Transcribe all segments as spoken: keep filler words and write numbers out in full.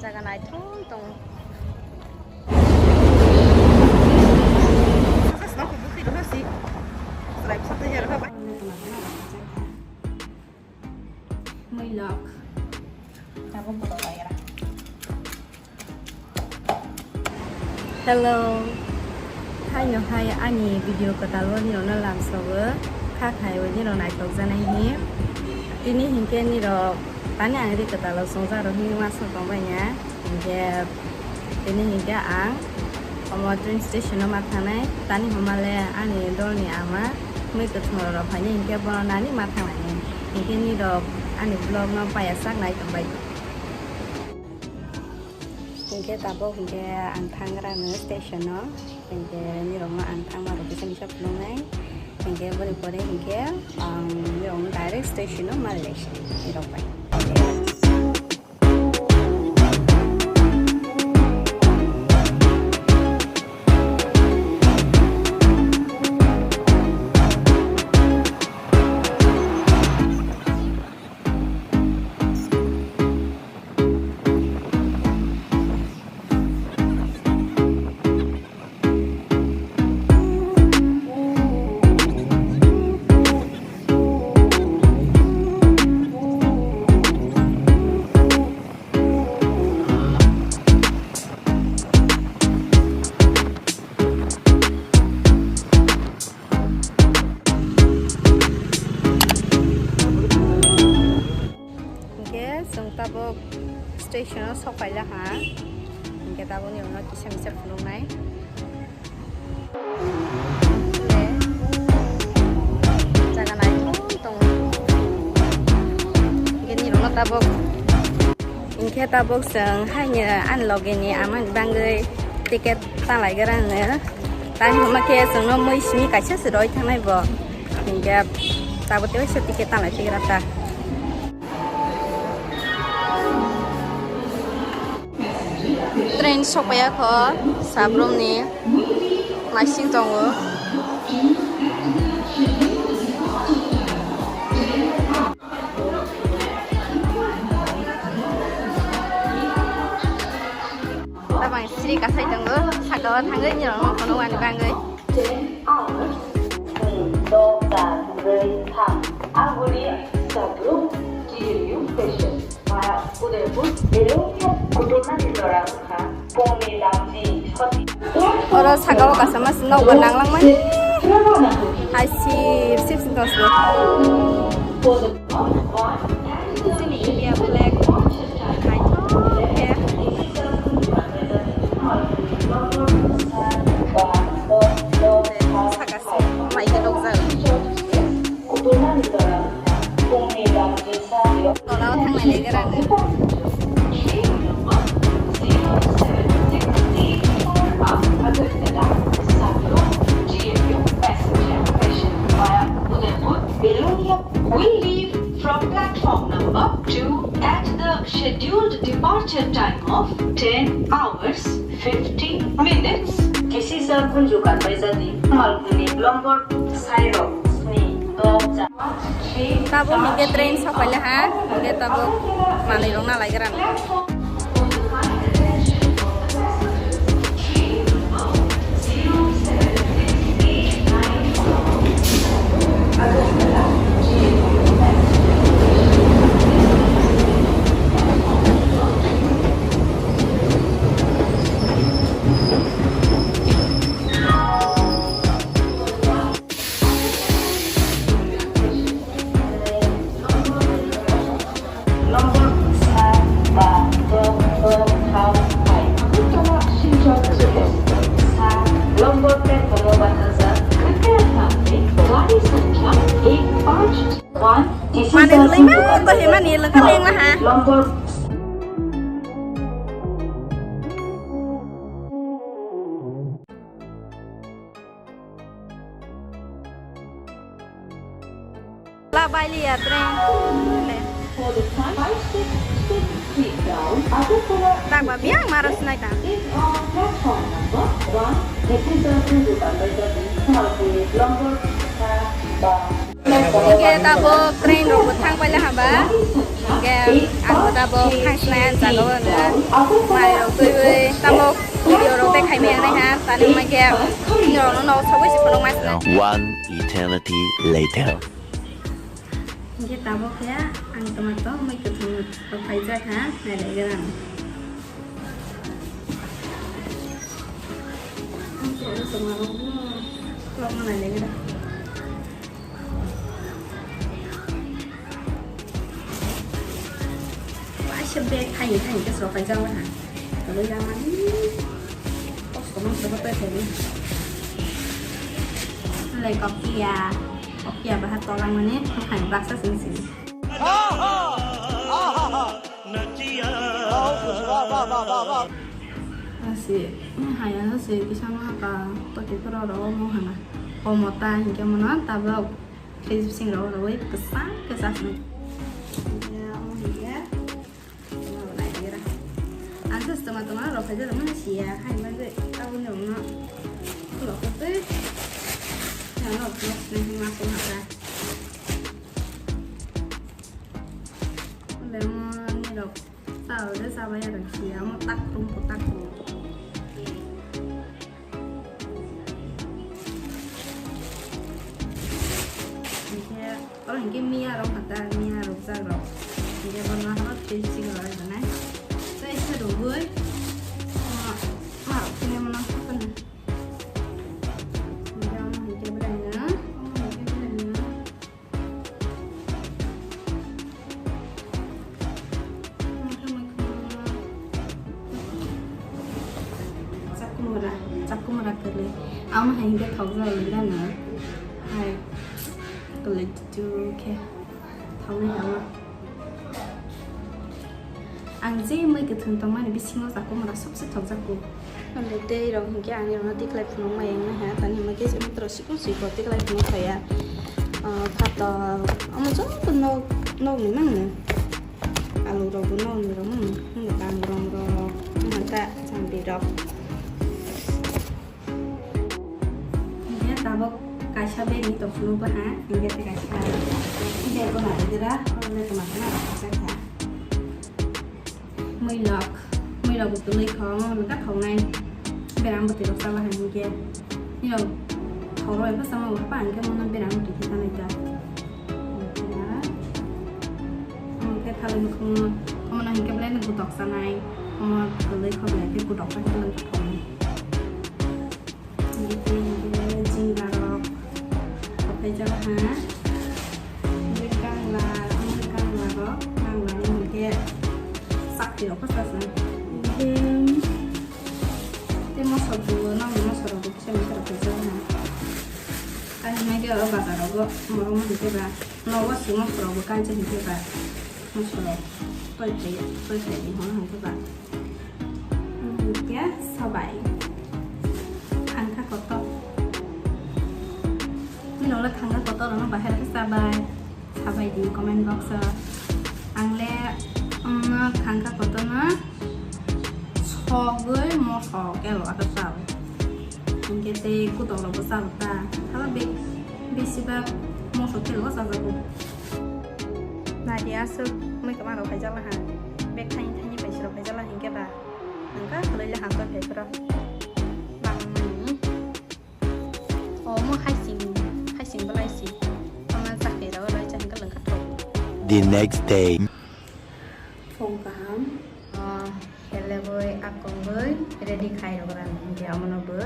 Jaga naithok tongo. Hello. Haino hai ani video kwtalo nirokno lamsogo. Kha khai nirok naithok janai hi. Tini hinkhe nirok tani ang ri kwtalo chongjak rok hinwi ma sok tong baiya. Hinkhe tini hinkhe ang omo train station o ma thangnai. Tani hwnmale ani dolni ama mui kwthwng rok phainai hinkhe bono nani ma thangnai. Hinkhe nirok ani vlog no paiya sak nai tong bai. Hinkhe tabuk hinkhe ang thangrano station o, hinkhe nirokno ang thangma rok kisa misa phunuknai, hinkhe boni pore hinkhe ang nirokno direct station o malai nirok bai. Hinkhe chwng tabuk station o sok paila ha, hinkhe tabukni ulo kisa misa phunuknai. Jaga naithok tongo. Hinkhe nirokno tabuk. Hinkhe tabuk chwng haino ani logeni amani bagwi ticket tanglaigra hwno. Tani hwnma khe chwngno mui simi kaisa se roi thangnai bo. Hinkhe tabuk tei waisa ticket tanglai tigra ta. Train sokpaiya kho, sabrumni naising tongo. Tabang sri kasai tongo, saka o thangwi nirok no phunuk ani bagwi. Ten hours, sni, dok, ta, brwi, tham. Aguri, Sabrum, T W station. Via Udaipur, Belonia, Kuturnani jora wngkha, pungni lamji, soti. Oro saka o kaisa mas nok bo nang langmani. Hai sip sip sing tong sini. Chini India flag. Naithok khe. Saka se mai khe nukjak. Tola o thanglai lai gra. Belonia will leave from platform number two at the scheduled departure time of ten hours fifty minutes. Kisisa khunju kanbai jadi, malkhungni blombor sairok sni, dok, cha. Tabuk hinkhe train sokphaile ha, hinkhe tabuk manwi rok nalaigra. Nombor sa, ba, dok, dok, tham, phai. Agartala Silchar Express. Sa, nombor platform o bathajak. Kripaya dhyan dein, gari sankhya ek panch one. Mane lima ko hema ni lengkha lengma ha. Nombor La bailiya train. Tangba biang maro sinai ta. Hingke tabo train rok bo thang paila haba. Hingke ang bo tabok thangsnai ang jaga o no mai rok twiwi tabok video rok tei khaimai ang nai ha tani hingke norok no nok sogwi se phunuk mai swnai. One eternity later. Hingke tabok khe ang tomato mui kwthwng rok phaijak ha nai lai gana. Ang khe tomato no vlog no nai lai gana. Kaisa bag thaini thaini khe srok paijak ha. Toloi lamani kosto mangsa bo tei thaini. Lai kokia, kokia baha tolangmani thaini baksa sini sini. Asi, haya asi kisa ma ka toki koro ro mo hana. Komo ta hingke mono tabok. Fridge bising rok rwi kwchang khe chasnai. Ya, omo hiya. Omo nai gira. Ang just toma toma rok phai jalo mani siya. Hai man je tabuni rok no. Lo ko tei. Ya no no ne ma ko ha ka. Le mo ni rok. Sa de sa ba ya rok siya. Mo tak tum ko tak ko. Hingke, oro hingke miya rok kha ta, miya rok jak rok. Hingke bono horo tei sik rok rok nai. Tei se rogoi, ma, ma rok kene mona kha ta na. Hingke omo hingke belai na, omo hingke belai na. Chakumra, chakumra kwrwi. Amo hai hingke thokjak wngya no. Hai kwlwi tu khe thoknai amo. Ang je mui kwthwng tongmani bisingo chakumra sobse thokjak kuk. Tei rok hingke ang rokno tiklai phunuk mai wngna ha, tani hwnba khe chwng toro sikon sikon tiklai phunuk phaiya. Ah, phatar, omo joto nok, nokni mangno. Alu rok bo nokni rok mangno, hwnba kang rong rok, hwnba ta chambi rok. Hingke tabok kaisa bag ni tong phunuk bo ha, hingke tei kaisa bag bo nai gira, oro le toma toma rok kaisa kha. Muilok, muilok bo tului kho, omo hwnka thoknai. Berang bwtwi rok chaba hai hwnkhe. Nirok thok rok bai phasa ma bo hapa hwnkhe mono berang bwtwi khe chanai ta. Omo khe thalai nukhung, omo no hwnkhe belai no gutok chanai. Omo tului kho belai khe gutok khe thoknai. Jingarok, kothai jaba ha. Ini kangla, ini kangla rok, kangla ni hingke sakti rok kosa sa. Ini te moso tu, nang moso rok bisa bisa rok kosa ha. Kani mai ke oro bazar rok, moro mo hingke ba, nogo si moso rok bo kancha hingke ba. Moso rok, toi thai, toi thai ni hono hingke ba. Hingke sabai. Thangkha kotor. Nirok le thangkha kotor rok no bahai khe sabai. Sabai di comment box o. Ang le, um, no thangkha kotor no sogwi moso khe lo ata sao. Hingke tei kutok rok bo sao ta. Haba be-, besi ba moso khe lo chajago. Naidi aswk mui kwma rok phaijak laha. Bag thaini thaini bai srok phaijak laha hingke ba. Ang ka kwlai le hangkor phai phro. Bangmani. Omo haising, haising belai si. Omo chakri rok lai chang ka lengkha thok. The next day. Phung kaham. Ah, hele boi akong boi ready khai rok rani hingke amono bo.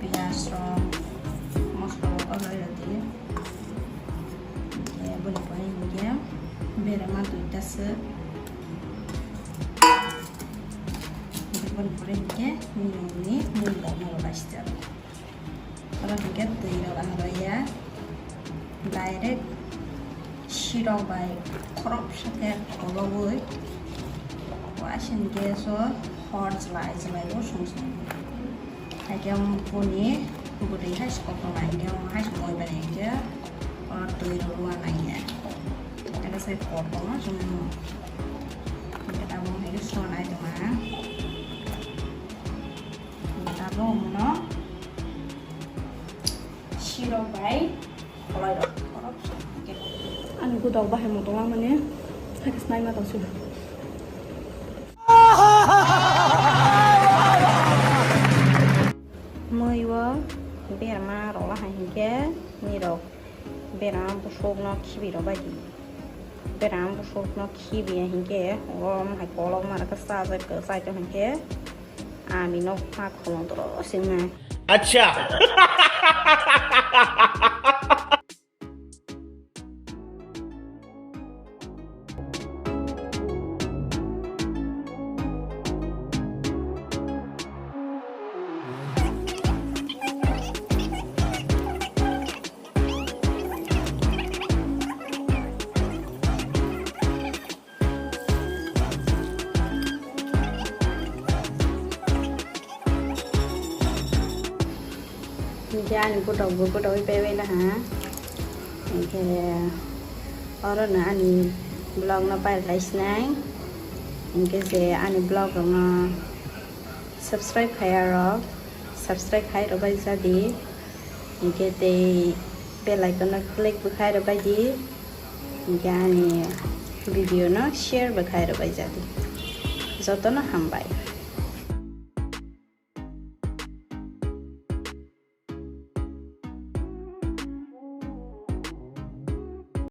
Piyaj rok, mosla rok o hai rw di. Hingke boni pore hingke berema duita se. Hingke boni pore hingke nini mui rok no lai sijak. Oro hingke twi rok ang rw ya. Direct Sirok bai khoroksa khe kologwi waising gas o hor chwlai chwlai o song song. Haikhe boni bwtwi hai se kotor nai khe, hai se moi bai nai khe, o twi rw rw nai khe. Ega sai kotor no chwng. Abo hai khe sonai tongma. Abo no sirok bai. Ani gudok bahai motong langmani, sakhe snai ma tongsi. Mui o berma rok lahai hinkhe, nirok berma busuk no khibi rok bai di. Berma busuk no khibi ya hinkhe, oro hai kolok ma rok sa jai kwsai tong hinkhe. Ami no ma khulum toro singnai. Acha. Hinkhe ani gudok bo gudok bai bai laha. Hinkhe oro no ani vlog no pai lai sinai. Hinkhe je ani vlog rok no subscribe khai ya rok, subscribe khai rok bai jadi. Hinkhe tei bell icon no click bo khai rok bai di. Hinkhe ani video no share bo khai rok bai jadi. Joto no hambai.